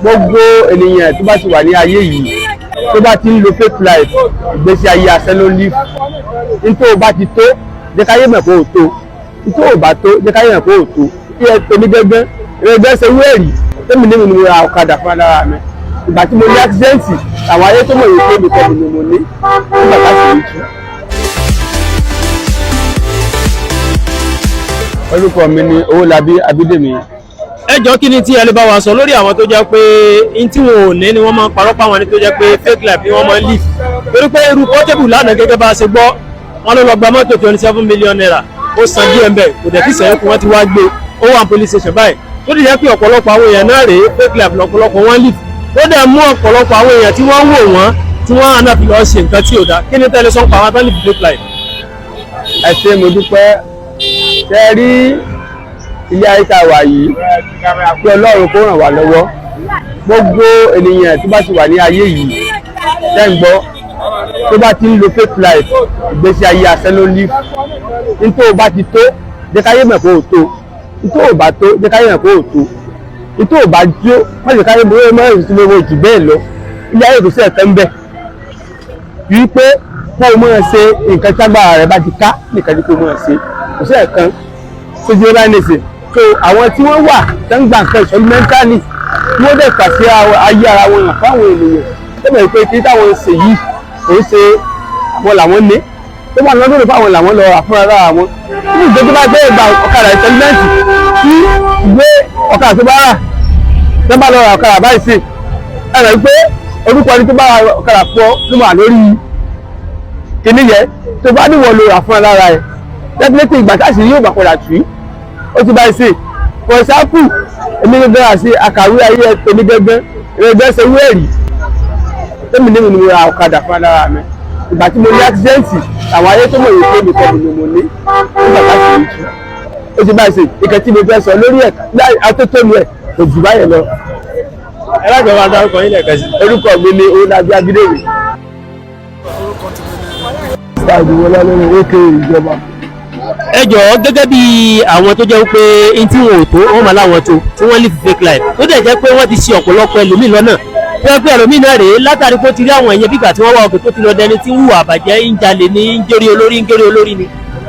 Gbogbo ènìyàn tó bá ti wà ní ayé yìí, tó bá ti ń lo fake life, ìgbésí ayé asán ló ń live. Nítorí o bá ti tó, jẹ́ káyé mọ̀ pé o tó. Nítorí o bá tó, jẹ́ káyé mọ̀ pé o tó. Kí ẹ tèmi gángan ẹgbẹ́ ṣe wú ẹ̀rí tèmi ní mi ni mo ra ọ̀kadà fún ara mi. Ìgbà tí mo ní accident, àwọn ayé tó mọ̀ yìí pé mi kọ́ mi ni mo ní nígbà tá a sì ń tú. Orúkọ mi ni Owólabí Abídèmí. Ẹ jọ, kí ni tí ẹ lè bá wa sọ lórí àwọn tó jẹ́ pé n tí wọn ò ní ni wọ́n máa ń parọ́ páwọn ní, tó jẹ́ pé fake life ni wọ́n máa ń live? Torí pé irú Portable lánàá, gẹ́gẹ́ bá a ṣe gbọ́, wọ́n ló lọ gba mọ́tò ₦27 million, ó san díẹ̀ mbẹ́, kò dẹ̀ tí sẹ́yìn kù, wọ́n ti wá gbé, ó wà ní police station báyìí. Tó dẹ̀ jẹ́ pé ọ̀pọ̀lọpọ̀ àwọn èèyàn náà rèé, fake life lọ́pọ̀lọpọ̀ wọ́n live, ó dẹ̀ mú ọ̀pọ̀lọpọ̀ àwọn èèyàn tí wọ́n wò wọ́n, tí wọ́n á náà fi lọ́ọ́ ṣe nǹkan tí ò dáa. Kí ni tẹ́lẹ̀ sọ́n pa àwọn tó live fake life? Ẹ ṣé, mo dúpẹ́. Ṣe rí ilé ayé tá a wà yìí, kí Ọlọ́run kó ràn wá lọ́wọ́. Gbogbo ènìyàn tó bá ti wà ní ayé yìí, ṣe ń gbọ́, tó bá ti ń lo fake life, ìgbésí ayé asán ló ń live. Nítorí o bá ti tó, jẹ́ káyé mọ̀ pé o tó. Nítorí o bá tó, jẹ́ káyé mọ̀ pé o tó. Nítorí o bá jó, má jẹ́ káyé mọ̀ mọ́ èyí tí mo jù bẹ́ẹ̀ lọ. Ilé ayé kò sí ẹ̀kẹ́ ń bẹ̀ wípé kó o máa ṣe nǹkan tí agbára rẹ bá ti ká nìkan tí kó o máa ṣe. Kò sí ẹ̀kan tó jẹ́ báyìí nìsín. So àwọn tí wọ́n wà tó ń gba nǹkan ìṣọ́jú mentally, tí wọ́n dẹ̀ pàṣẹ ayé ara wọn hàn fáwọn ènìyàn tó mọ̀ pé kí táwọn ṣe yìí kò ń ṣe àwọn làwọn ní, tó wà lọ́dún fáwọn làwọn lọ rà fúnra lára wọn. Tí ìgbé tó bá gbé gba ọ̀kadà installment, tí ìgbé ọ̀kadà tó bá rà, tó bá lọ ra ọ̀kadà báyìí sí, ẹ rẹ̀ pé orúkọ ẹni tó bá ra ọ̀kadà fún ọ ló wà lórí kìíní yẹn. Tó bá níwọ̀ ló rà fúnra lára ẹ̀, definitely ìgbà táṣì yóò bá padà tù í, ó ti báyìí sí. For example, èmi gẹ́gẹ́ àti àkàwé ayé tèmi gẹ́gẹ́ ẹgbẹ́ ṣe wú ẹ̀rí tèmi ní mi ni mo ra ọ̀kadà fún ara mi. Ìgbà tí mo ní accident, àwọn ayé tó mọ̀ yìí pé mi kọ́ mi ni mo ní nígbà táṣì yìí tú, ó ti báyìí sí. Ìkẹ́ tí mo fẹ́ sọ lórí ẹ̀ atótónu ẹ̀ kò jù báyẹn lọ. Ẹ lágbàá máa dárúkọ yín lẹ́ẹ̀kan sí. Orúkọ mi ni Owólabí Abídèmí. Ìdìbò lórí èké ìjọba. Ẹ jọ̀ọ́, gẹ́gẹ́ bí àwọn tó jẹ́ pé n tí wọn ò tó, wọ́n máa láwọn tó, tí wọ́n live fake life, tó dẹ̀ jẹ́ pé wọ́n ti ṣe ọ̀pọ̀lọpọ̀ ẹlòmíì lọ́nà, tó jẹ́ pé ẹlòmíì náà rèé, látàrí pé ó ti rí àwọn ẹ̀yẹ bígbà tí wọ́n wá ọkọ̀, tó ti lọ dẹni tí ń hùwà àbàjẹ́, ń jalè ní, ń jórí olórí, ń gérí olórí ni.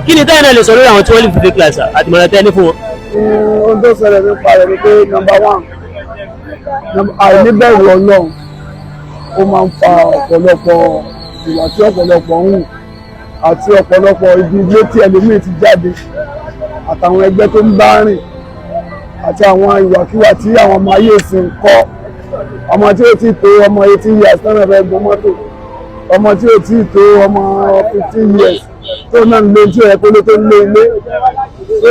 Kí ni táyà náà lè sọ lórí àwọn tí wọ́n live fake life àtìmọ̀ràn tẹ́ ní fún wọn? Ohun tó ṣẹlẹ̀ nípa rẹ̀ ni pé, number one, àìníbẹ̀rù Ọlọ́run, ó máa ń fa ọ̀pọ̀lọpọ̀ ìwà tí ọ̀pọ̀lọpọ̀ ń hù, àti ọ̀pọ̀lọpọ̀ ibi ilé tí ẹlòmíì ti jáde, àtàwọn ẹgbẹ́ tó ń bá rìn, àti àwọn ìwàkiwà tí àwọn ọmọ ayé ìsìn ń kọ́. Ọmọ tí ó ti tó ọmọ 18 years náà fẹ́ gun mọ́tò, ọmọ tí ó ti tó ọmọ 15 years tó náà ń lé tí ó yẹ kó lé, tó ń lé ilé. So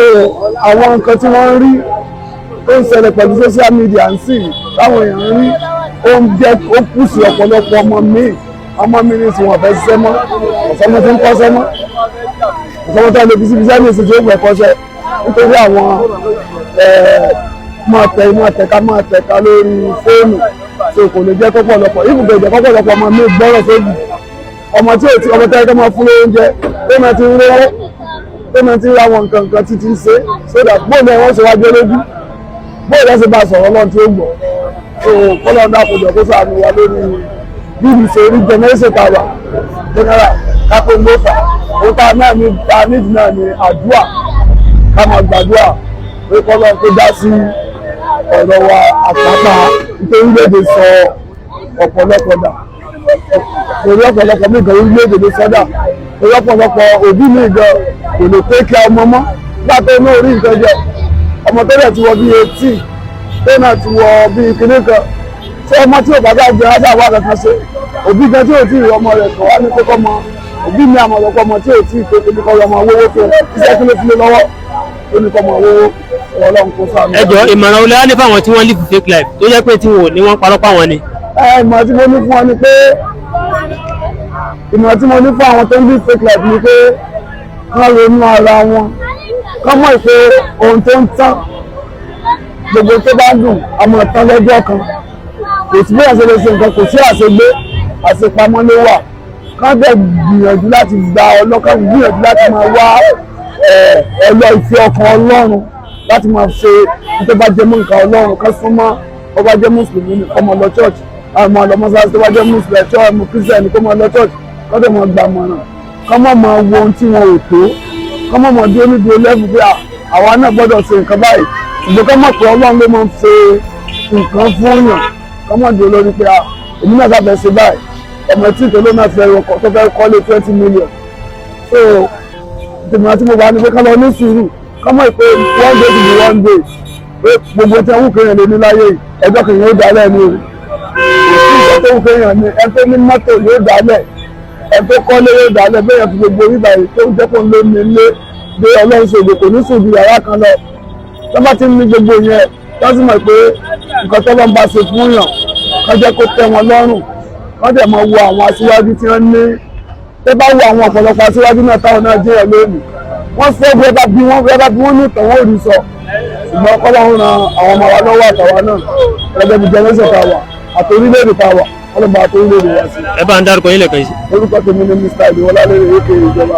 àwọn nǹkan tí wọ́n ń rí tó ń ṣẹlẹ̀ pẹ̀lú social media ń sìn táwọn èèyàn ń rí, ó ń jẹ́ ó kù sí ọ̀pọ̀lọpọ̀ ọmọ míì. Ọmọ mi ní tí wọ́n fẹ́ ṣiṣẹ́ mọ́, ọ̀sọ́mọ tí ń kọ́ṣẹ́ mọ́, ọ̀sọ́mọ tí wọ́n lè fi síbi iṣẹ́ ní ìsìn tí ó fẹ́ kọ́ṣẹ́, nítorí àwọn máa tẹ̀ka lórí fóònù. So kò lè jẹ́ kọ́pọ̀lọpọ̀ ibùdó ìjẹ́ kọ́pọ̀lọpọ̀ ọmọ mi gbọ́rọ̀ sóbì. Ọmọ tí ò tí ọmọ tẹ́lẹ̀ kọ́ máa fún lóúnjẹ, tó máa ti ń rówó, tó máa ti ń ra àwọn nǹkan nǹkan títí ń ṣe, so that bóòlù ẹ̀ wọ́n ṣe wájú olójú, bóòlù ẹ̀ ṣe bá sọ̀rọ̀ lọ́n tí ó gbọ́. So kọ́lọ́ dákòjọ́ kó ṣàánú wa lórí bí ìlú ṣe rí, generation tá a wà general kápẹ́ ló fà. Ó tá náà ní ta nídìí náà ní àdúrà, ká máa gbàdúrà pé kọ́lọ́ kó dá sí ọ̀rọ̀ wa àpápá, nítorí orílẹ̀-èdè sọ ọ̀pọ̀lọpọ̀ dà, torí ọ̀pọ̀lọpọ̀ mi gan, orílẹ̀-èdè ló sọ́dà, torí ọ̀pọ̀lọpọ̀ òbí mi gan kò lè pé kí ọmọ mọ́ nígbà tó ní orí nǹkan jẹ. Ọmọ tó dẹ̀ ti wọ bí 18, tó náà ti wọ bí kinní kan, tí ọmọ tí ò bá bá jẹ ásà wà kankan ṣe, òbí gan tí ò tí ì rí ọmọ rẹ̀ kàn wá ní kókó mọ òbí mi àmọ̀ lọ́pọ̀ ọmọ tí ò tí ì tó kíní kọ́ ọmọ owó fún iṣẹ́ kí ló fi lé lọ́wọ́, ó ní kọ́ ọmọ owó. Ọlọ́run kó ṣàánú. Ẹ jọ̀ọ́, ìmọ̀ràn olè á ní fáwọn tí wọ́n live fake life, tó jẹ́ pé tí wọn ò ní, wọ́n parọ́ páwọn ni? Ẹ ìmọ̀ tí mo ní fún wọn ni pé, ìmọ̀ tí mo ní fún àwọn tó ń live fake life ni pé kán ronú ara wọn, kán mọ̀ pé ohun tó ń tán, gbogbo tó bá dùn àmọ́ tán lọ́jọ́ kan. Kò sí bí wọ́n ṣe lè ṣe nǹkan, kò sí àṣegbé, àṣepamọ́ ló wà. Kán dẹ̀ gbìyànjú láti gba ọlọ́kàn, gbìyànjú láti máa wá ẹ̀lọ́ ìfẹ́ ọkàn Ọlọ́run, láti máa ṣe tó bá jẹ mọ́ nǹkan Ọlọ́run, kán súnmọ́. Ó bá jẹ́ mùsùlùmí ni, kó máa lọ church, àwọn máa lọ mọ́sálásí. Tó bá jẹ́ mùsùlùmí, church ọmọ Christian ni, kó máa lọ church, kó dẹ̀ máa gbàmọ̀ràn, kó má máa wo ohun tí wọn ò tó, kó má máa dúró níbi olẹ́fù pé àwa náà gbọ́dọ̀ ṣe nǹkan báyìí. Ṣùgbọ́n kó mọ̀ pé Ọlọ́run ló máa ń ṣe nǹkan fún yàn. Kó má dúró lórí pé èmi náà sábẹ́ ṣe báyìí. Ọmọ tí ìtòló náà fẹ́ wọkọ̀ tó fẹ́ kọ́lé 20 million. So tèmi àti mo bá ní pé ká lọ ní sùúrù, ká mọ̀ pé one day to be one day, pé gbogbo tí wọ́n kéèyàn lè ní láyé yìí, ẹjọ́ kìí yóò dálẹ̀ ni o. Kò sí ìjọ tó kéèyàn ní. Ẹni tó ní mọ́tò yóò dálẹ̀, ẹni tó kọ́lé yóò dálẹ̀. Bẹ́ẹ̀ yẹn fi gbogbo orí báyìí tó ń jẹ́ kó ń lé ní ilé dé Ọlọ́run ṣògo, kò ní sùn ju yàrá kan lọ. Tó bá ti ní gbogbo yẹn, tó sì mọ̀ pé nǹkan tó bá ń bá ṣe fún yàn, kó jẹ́ kó tẹ́ wọn lọ́rùn, kó dẹ̀ mọ̀ wo àwọn aṣíwájú tí wọ́n ní. Tẹ́ bá wo àwọn ọ̀pọ̀lọpọ̀ aṣíwájú náà táwọn náà jẹ́ ẹ̀ lónìí, wọ́n fẹ́ bí ẹ bá bí wọ́n, bí ẹ bá bí wọ́n ní ìtàn, wọ́n ò rí sọ. Ṣùgbọ́n kọ́lọ́run ran àwọn ọmọ wa lọ́wọ́, àtàwa náà gẹ́gẹ́ bí generation tá a wà àti orílẹ̀-èdè tá a wà, ọlọ́mọ àti orílẹ̀-èdè wa sí. Ẹ bá ń dárúkọ yín lẹ́ẹ̀kan yìí. Orúkọ tèmi ni Mr. Ìdíwọlá lórí èké ìjọba.